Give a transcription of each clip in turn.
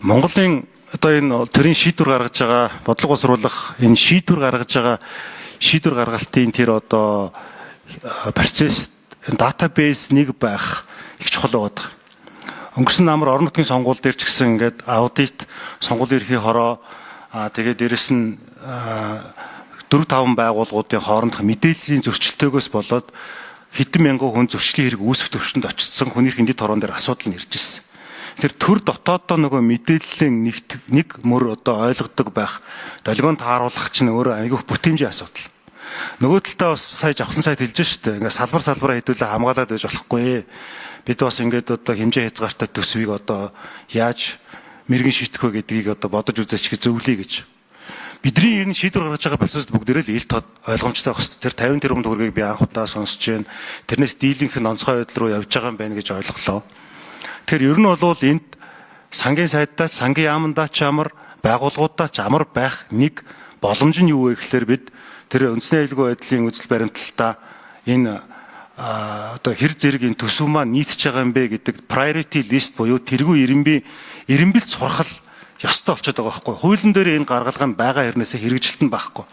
Монголын одоо энэ төрийн шийдвэр гаргаж байгаа, бодлого боловсруулах энэ шийдвэр гаргаж байгаа, шийдвэр гаргалтын тэр одоо процесс database нэг байх их чухал байдаг. Өнгөрсөн намар орон нутгийн сонгуул дээр ч гэсэн ингээд аудит, сонгуулийн эрхийн хороо, тэгээд дээрэс нь 4 5 байгууллагуудын хоорондох мэдээллийн зөрчилтөөгөөс болоод хэдэн мянган хүн зөрчлийн хэрэг үүсэх төвшөнд очсон, хүний эрхийн дэд хороон дээр асуудал нь ирж ирсэн. Тэр төр дотооддоо нөгөө мэдээллийн нэг мөр одоо ойлгодог байх, долгион тааруулах чинь өөрөө айгүйх бүтээмжийн асуудал. Нөгөө талдаа бас сая Жавхлан сайд хэлж штэ. Ингээ салбар салбараа хэдүүлээ хамгаалаад байж болохгүй. Бид бас ингээд одоо хэмжээ хязгаартай төсвийг одоо яаж мэрэгэн шийдэх вэ гэдгийг одоо бодож үзээч гэж зөвлөе гэж. Бидний энэ шийдвэр гаргаж байгаа процесс бүгдээрээ л ил тод ойлгомжтой байх хэрэгтэй. Тэр 50 тэрбум төгрөгийг би анх удаа сонсож байна. Тэрнээс дийлэнх нь онцгой байдал руу явж байгаа юм байна гэж ойлголоо. Тэгэхээр ер нь бол энд сангийн сайддаа ч, сангийн яамандаа ч амар, байгууллагуудаа ч амар байх нэг боломж нь юу вэ гэхээр бид тэр үндэсний аюулгүй байдлын үзэл баримтлалтаа энэ одоо хэр зэрэг энэ төсөв маань нийцэж байгаа юм бэ гэдэг priority list буюу тэргүй ирэмбий эрэмбэлт сурхал ёстой болчиход байгаа байхгүй. Хуулийн дээр энэ гаргалгаа нь байгаа хэрнээсээ хэрэгжилт нь байхгүй.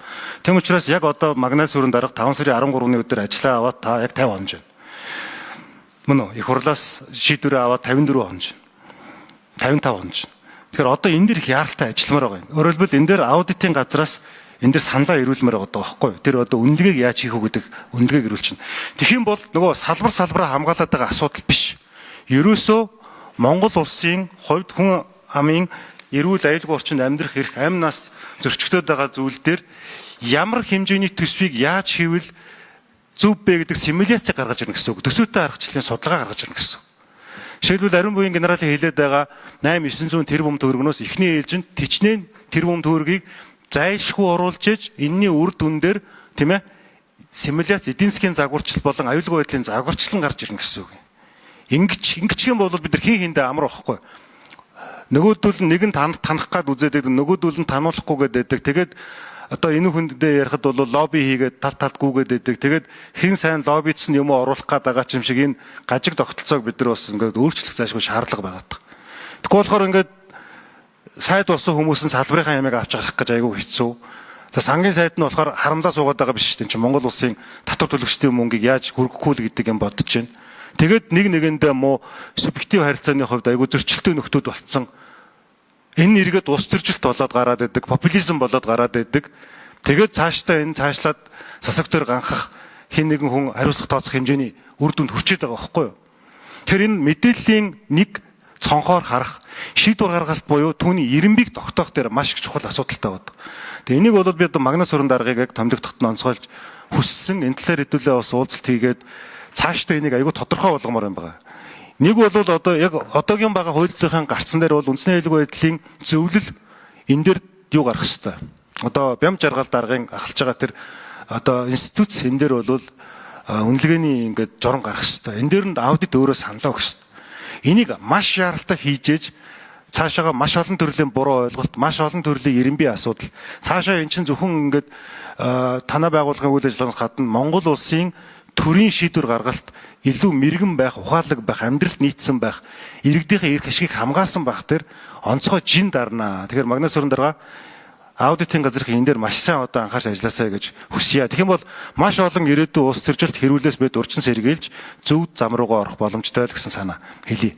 Тэм учраас яг одоо Магнай сүрэн дарга 5 сарын 13-ны өдөр ажиллаа аваад та яг 50 хонож байна. Мөн үү? Их хурлаас шийдвэрээ аваад 54 хонож байна. 55 хонож. Тэгэхээр одоо энэ дэр их яаралтай ажилламаар байгаа юм. Өөрөөр хэлбэл, энэ дээр аудитын газраас энэ дэр саналаа ирүүлмээр байгаа байхгүй. Тэр одоо үнэлгээг яаж хийх үү гэдэг үнэлгээг ирүүлчихнэ. Тэгэх юм бол нөгөө салбар салбараа хамгаалаад байгаа асуудал биш. Ерөөсөө Монгол улсын хувьд хүн амын эрүүл аюулгүй орчинд амьдрах эрх, амь нас зөрчигдөд байгаа зүйл дээр ямар хэмжээний төсвийг яаж хийвэл зөв бэ гэдэг симуляци гаргаж ирнэ гэсэн үг. Төсөөтэй аргачлалын судалгаа гаргаж ирнэ гэсэн үг. Жишээлбэл, ариун буян генералын хэлээд байгаа 8 900 тэрбум төгрөгнөөс эхний ээлжинд тэчнээн тэрбум төгрөгийг зайлшгүй оруулж иж энэний үр дүн дээр, тийм ээ, симуляц, эдийн засгийн загварчлал болон аюулгүй байдлын загварчлал гарч ирнэ гэсэн үг. Ингэж юм бол бид нар хин хиндэ амар байхгүй. Нөгөөдөл нь нэг нь танах гад үзээд байдаг, нөгөөдөл нь тануулахгүй гэдэг. Тэгээд одоо энэ хүндээ ярихад бол лобби хийгээд тал талд гүгээд байдаг. Тэгээд хэн сайн лоббицсан юм уу оруулах гад байгаа ч юм шиг энэ гажиг тогтолцоог бид нар бас ингээд өөрчлөх зайлшгүй шаардлага байгаа. Тэгэхгүй болохоор ингээд сайд болсон хүмүүс нь салбарынхаа ямыг авч гарах гэж айгүй хэцүү. Тэгээ сангийн сайд нь болохоор харамлаа суугаад байгаа биш шүү дээ. Чи Монгол улсын татвар төлөгчдийн мөнгийг яаж хүргэхгүй л гэдэг юм бодож байна. Тэгээд нэг нэгэндээ муу субъектив харилцааны хувьд айгүй зөрчилтэй нөхдүүд болцсон. Энэ эргээд улс төржилт болоод гараад байдаг, популизм болоод гараад байдаг. Тэгээд цаашдаа энэ цаашлаад засаг төр ганхах, хин нэгэн хүн хариуцлага тооцох хэмжээний үр дүнд хүрчээд байгаа байхгүй юу? Тэгэхээр энэ мэдээллийн нэг цонхоор харах, шийдвэр гаргалт буюу түүний ирэмбийг тогтоох дээр маш их чухал асуудалтай байдаг. Тэгээ энийг бол би одоо Магнас сүрэн даргаыг яг томилогдоход нь онцгойлж хүссэн. Энэ талаар хэдүүлээ бас уулзалт хийгээд цаашдаа энийг айгүй тодорхой болгомоор юм байна. Нэг бол одоо яг одоогийн байгаа хуулийнхаа гарцсан дээр бол үндэсний аюулгүй байдлын зөвлөл энэ дээр юу гарах хэвээр. Одоо Бям жаргал даргын ахалж байгаа тэр одоо институт энэ дээр бол үнэлгээний ингээд журам гарах хэвээр. Энэ дээр нь аудит өөрөө саналаа өгөх хэвээр. Энийг маш яаралтай хийж ээж цаашаага маш олон төрлийн буруу ойлголт, маш олон төрлийн ирэмбий асуудал. Цаашаа эн чинь зөвхөн ингээд танай байгууллагын үйл ажиллагаанаас гадна Монгол улсын төрийн шийдвэр гаргалт илүү мэрэгэн байх, ухаалаг байх, амьдралд нийцсэн байх, иргэдийнхээ эрх ашигыг хамгаалсан байх тэр онцгой жин дарнаа. Тэгэхээр Магнас сүрэн дарга, аудитын газрын энэ дээр маш сайн одоо анхаарч ажилласаа гэж хүсье. Тэгэх юм бол маш олон ирээдүйн улс төржилт хэрүүлээс бид урьдчилан сэргийлж зөв зам руугаа орох боломжтой л гэсэн санаа хэлье.